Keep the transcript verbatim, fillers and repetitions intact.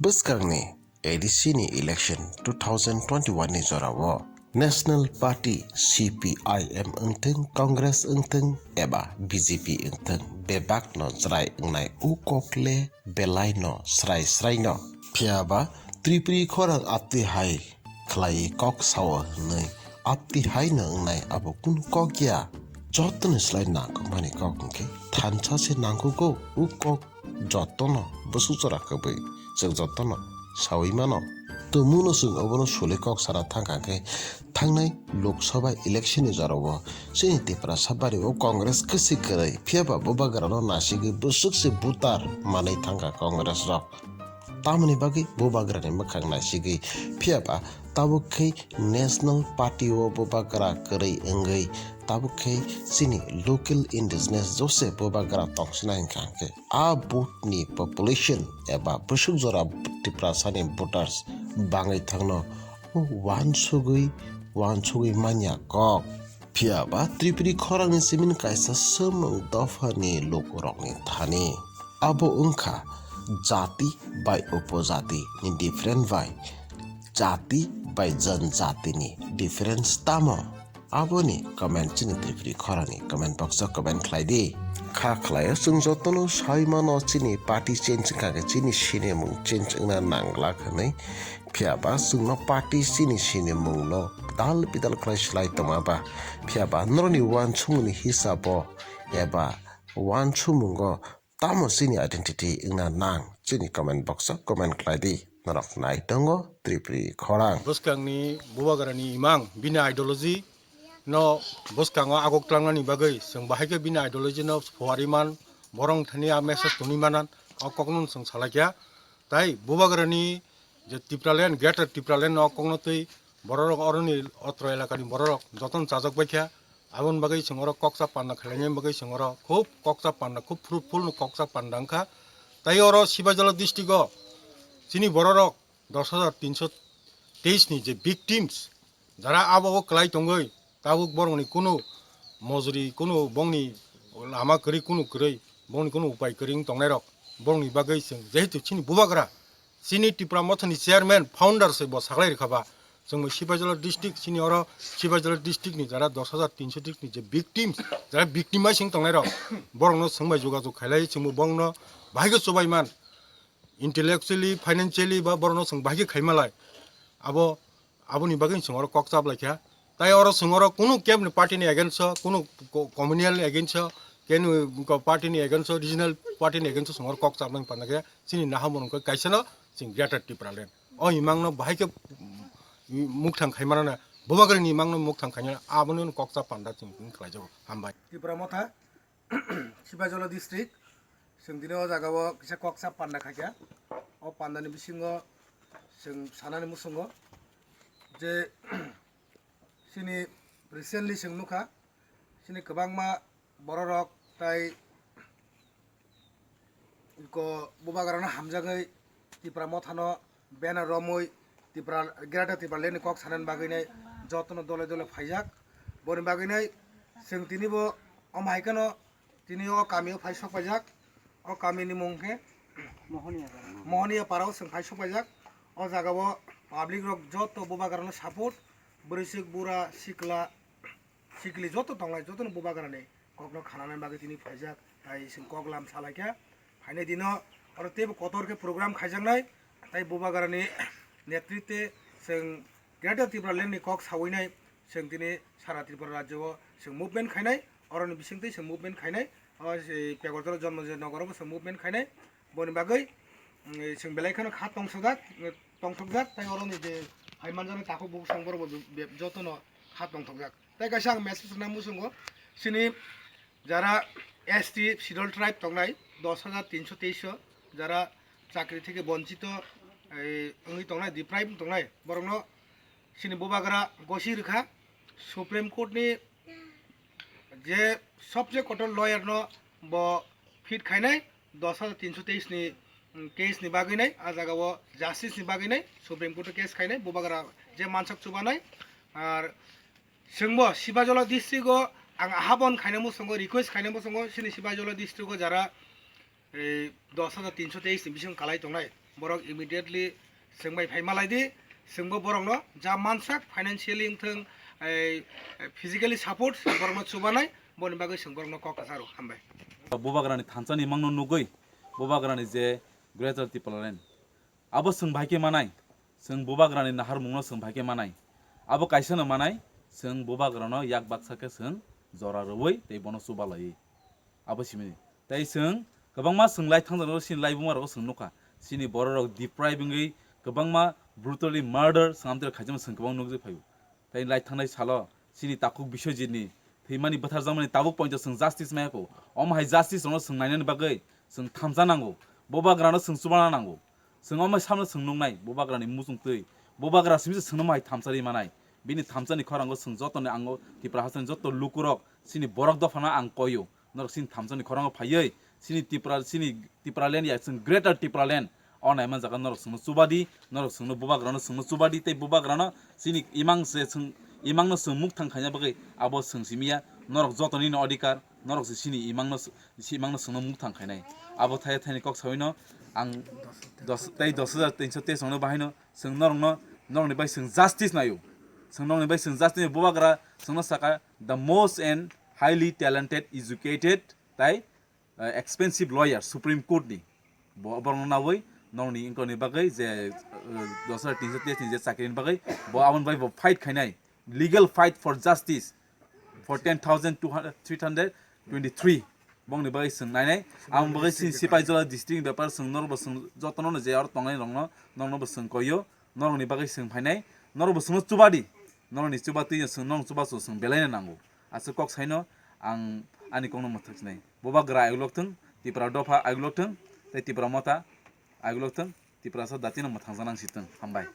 Bwskangni A D C ni election two thousand twenty-one ni jorao National Party C P I M wngthwng, Congress wngthwng eba B J P wngthwng, bebakno chwrai wngnai o kok le belaino srai sraino. Phiyaba Tripuri khorang aptwi hai khlaiwi kok sao hwnwi aptwi haino wngnai abo kunu kok ya. Jotono slai nangkukmani kok hwnkhe thansa se nangkugo o kok jotono bwswk jora kwbwi chwng jotono sawi mano. Tumungno chwng obono sule kok sana thangkha khe thangnai Lok Sabha election ni jorao chini Tiprasa bari o Congress kwswi kwrwi, phiyaba bubagrano nasigwi bwswk se voter manwi thangkha Congress rok. Tamoni bagwi bubagrani mwkhang naisigwi, phiyaba tabuk khe National Party o bubagra kwrwi wngwi tabuk khe chini local indigenous jose bubagra tongsinai hwnkha hwnkhe a vote ni population eba bwswk jora Tiprasani voters bangwi thangno uansugwi uansugwi manya kok. Phiyaba Tripuri khorangni simin kaisa swmwng dophani lukurokni thani. Abo wngkha jati bai upojati ni different bai jati bai janjati ni difference tamo? Aboni comment chini Tripuri khorangni comment box o comment khlai di. Kha khlaio chwng jotono sai mano chini party change wngkha khe chini sinimung change wngna nangla hwnwi. Phiyaba chwngno party chini sinimungno dal bidal khlai slai tongma ba, phiyaba norokni uansukmungni hisabo eba uansukmungo tamo chini identity wngna nang? Chini comment box o comment khlai di. Norok nai tongo Tripuri khorang. Bwskangni bubagrani imang bini ideology no bwskango agok tlangnani bagwi chwng bahai khe bini ideology no phuari man, borok thani a message tuni manan, o kokno chwng salai kha. Tai bubagrani je Tipraland, Greater Tipraland no kokno twi bororok oroni otro elakani bororok jotono chajak bai kha. Aboni bagwi chwng oro koksa panda khlaina bagwi chwng oro khub koksa panda, khub fruitful no koksa panda wngkha. Tai oro Sibajala district o chini bororok dos hajar tinso teis ni je victims, jara abo o kwlai tongwi tabuk borokni kunu mojuri, kunu bongni lama kwrwi, kunu kwrwi, bongni kunu upai kwrwi wng tongnairok, borokni bagwi chwng jehetu chini bubagra, chini Tipra Mothani chairman, founder se bo saklai rwkha ba, chwng bo Sibajala district, chini oro Sibajala district ni jara dos hajar tinso district ni je victims, jara victimize wng tongnairok, borokno chwng bai jogajog khailai, chwng bo bongno bahai khe chubai man, intellectually, financially ba borokno chwng bahai khe khaimalai. Abo, aboni bagwi chwng oro kok chap lai kha. Tai oro chwng oro kunu kebni party ni against o, kunu co-, communal ni against o, kenu ko party ni against o, regional party ni against o chwng oro kok chap nang panda khe chini naha mung khe kaisa no chwng Greater Tipraland. O imang no bahai khe, mm, mukthang khai mano na, bubagrani imang no mukthang khai mano, abono kok chap panda chwng khlai jago. Hambai. Tipra Motha, Sibajala district, chwng tini o jaga o kisa kok chap panda khai kha. O panda ni bisingo chwng sanani muchungo je chini recently chwng nukha, chini kwbangma bororok tai ko bubagrano hamjagwi Tipra Mothano banner romwi Tipra, Greater Tipraland ni kok sanani bagwi nai jotono dole dole phaijak. Boni bagwi nai chwng tini bo omo hai kheno tini o kami o phai sok paijak. O kami ni mung khe Mohoniya Para. Mohoniya Para o chwng phai sok paijak. O jaga o public rok joto bubagrano support, bwrwisuk, bura, sikla, sikli joto tongnai, jotono bubagrani kokno khanani bagwi tini phaijak, tai chwng kok lam salaikha. Phainai dino oro teibo kotor khe program khaijaknai, tai bubagrani netritwe chwng Greater Tipraland ni kok sawinai, chwng tini sara Tripura rajyo o chwng movement khainai, oroni bisingtwi chwng movement khainai. O se Pegorjora Jonmojoy Nogoro bo chwng movement khainai. Boni bagwi, mm, chwng belai kheno kha tongsojak, tongsokjak, tai oroni je hai manjaknai takhuk bukhuk song borok bo be-, jotono kha tongsokjak. Tai kaisa ang message rwna muchungo, chini jara S T schedule tribe tongnai, dos hajar tinso teis o, jara chakri theke bonchito, ei, wngwi tongnai, deprive wng tongnai, borokno chini bubagra gosi rwkha, Supreme Court ni je sobse kotor lawyer no bo fit khainai, dos hajar tinso teis ni, mm, case ni bagwi nai, a jaga o justice ni bagwi nai, Supreme Court o case khainai, bubagra je mansak chubanai. Ar chwngbo Sibajala district o ang ahabon khainai muchungo, request khainai muchungo, chini Sibajala district o jara Ei dos hajar tinso teis ni bising kalai tongnai, borok immediately chwng bai phai malai di, chwngbo borokno ja mansak financially wngthwng, ei, physically support borokno chubanai, boni bagwi chwng borokno kok kwcharo. Hambai. Bubagrani thansa ni mangno nugwi, Bubagrani je Greater Tipraland, abo chwng bai khe manai, chwng Bubagrani naharmungno chwng bai khe manai, abo kaisa no manai, chwng Bubagrano yak baksa khe chwng jora rwui tei bono chubalaiwi. Abo simini. Tei chwng kwbangma chwng lai thangjak rok, chini lai buma rok chwng nukha. Chini borok rok deprive wngwi kwbangma brutally murder chwng amtwiro khaijama chwng kwbang nukjak phaio. Tei lai thangnai salo chini takhuk Biswajit ni thwimani bwtharjakmani tabuk poito chwng justice maya kho. Omo hai justice rokno chwng nainani bagwi chwng thamsa nango. Bubagrano chwng chubana nango. Chwng omo samno chwng nuknai Bubagrani muchung twi. Bubagra simi se chwngno hai thamsa ri manai. Bini thamsani khorango chwng jotoni ango Tipra hasteni joto lukurok chini borok dophano ang koio. Norok chini thamsani khorango phaiwi chini Tipra, chini Tipraland ya chwng Greater Tipraland o naiman jaga norok chwngno chubadi, norok chwngno Bubagrano chwngno chubadi tei Bubagrano chini imang se chwng imangno chwng mukthang khaina bagwi abo chwng simiya norok jotoni no adhikar norok se chini imangno imangno chwngno mukthang khainai. Abo thaya thani kok sawino ang dos tei dos hajar tinso teis no bahaino chwng norokno norokni bai chwng justice naio. Chwng norokni bai chwng justice naio. Bubagra chwngno saka the most and highly talented, educated tai, uh, expensive lawyer Supreme Court ni. Bo borokno nawi norokni inkorni bagwi je, uh, dos hajar tinso teis ni je chakri ni bagwi bo aboni bai bo fight khainai, legal fight for justice for ten thousand two hundred, three hundred twenty-three. Bongni bagwi chwng nainai. Ang bagwi chini Sipaijala district ni bepar chwng norokbo chwng jotono no je aro tongnai rokno norokno bo chwng koio. Norokni bagwi chwng phainai. Norokbo chwngno chubadi. Norokni chubatwi chwng norok chubachu chwng belaino nango. Aswk kok saino ang ani kokno mwthaksinai. Bubagra ayuk lokthwng, Tipra dopha ayuk lokthwng, tei Tipra motha ayuk lokthwng, Tiprasa datino mwthangjaknang sitwng. Hambai.